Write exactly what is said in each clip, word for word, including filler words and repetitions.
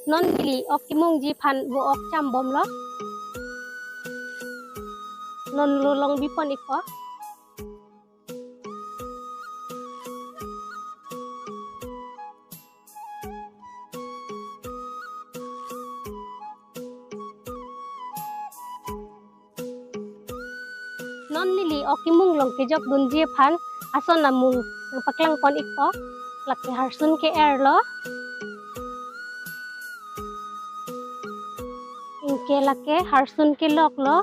Non neli ok kimungji aphan vo ok chambomlo. Non lo longbi pon ikpo. Non neli ok kimung long kejok dunji aphan ason amung nangpaklang pon ikpo. Lake harsun ke-erlo. Anke lake harsun keloklo.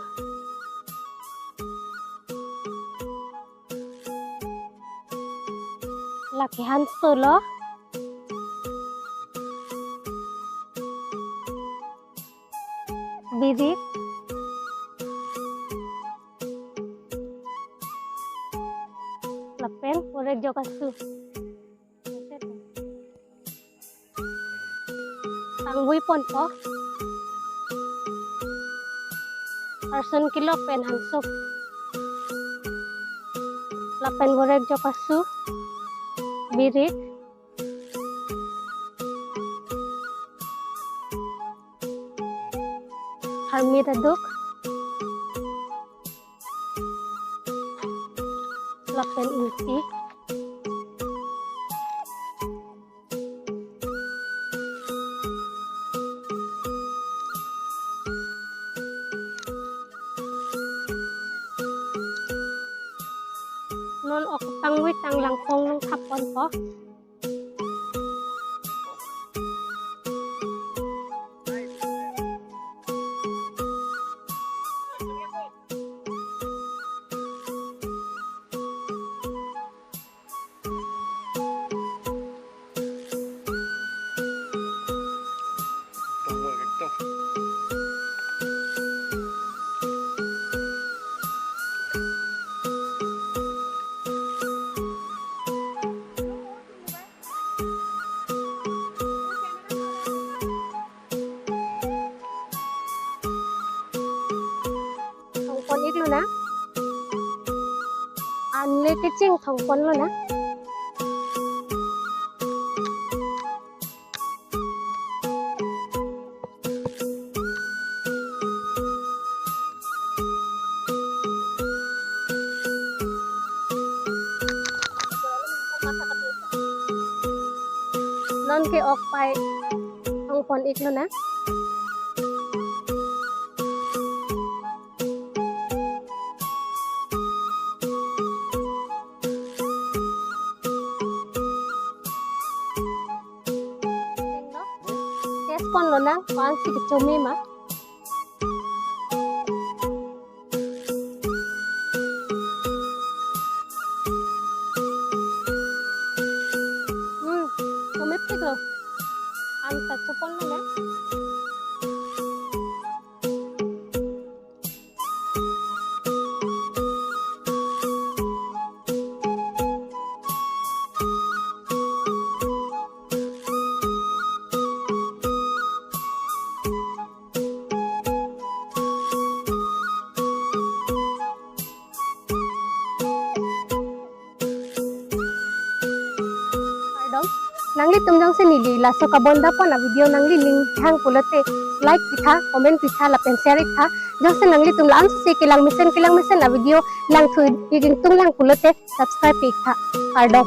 Lake hanso lo. Birik. Lapen vorek jok asu. Tangvoi ponpo. Harsun kelok pen hanso. Lapen vorek jok asu. Birik. Harmi ta duk. Lapen ingti. Non ok tangvoi tang langpong nangthap ponpo. Thongpon iklo na. Anle kecheng thongponlo na. Non ke ok pai thongpon iklo na. Test ponlo nang, ko-ansi kechome ma. Hmm, chomepiklo. Anta choponlo nang. Kardom. Nanglitum jongsi neli laso kabonda pon a-video nangli ninghang pulote like pitha, comment pitha, lapen share iktha. Jongsi nanglitum la-ansi kelang mesen kelang mesen a-video langthu ik ingtung lang pulote subscribe iktha. Kardom.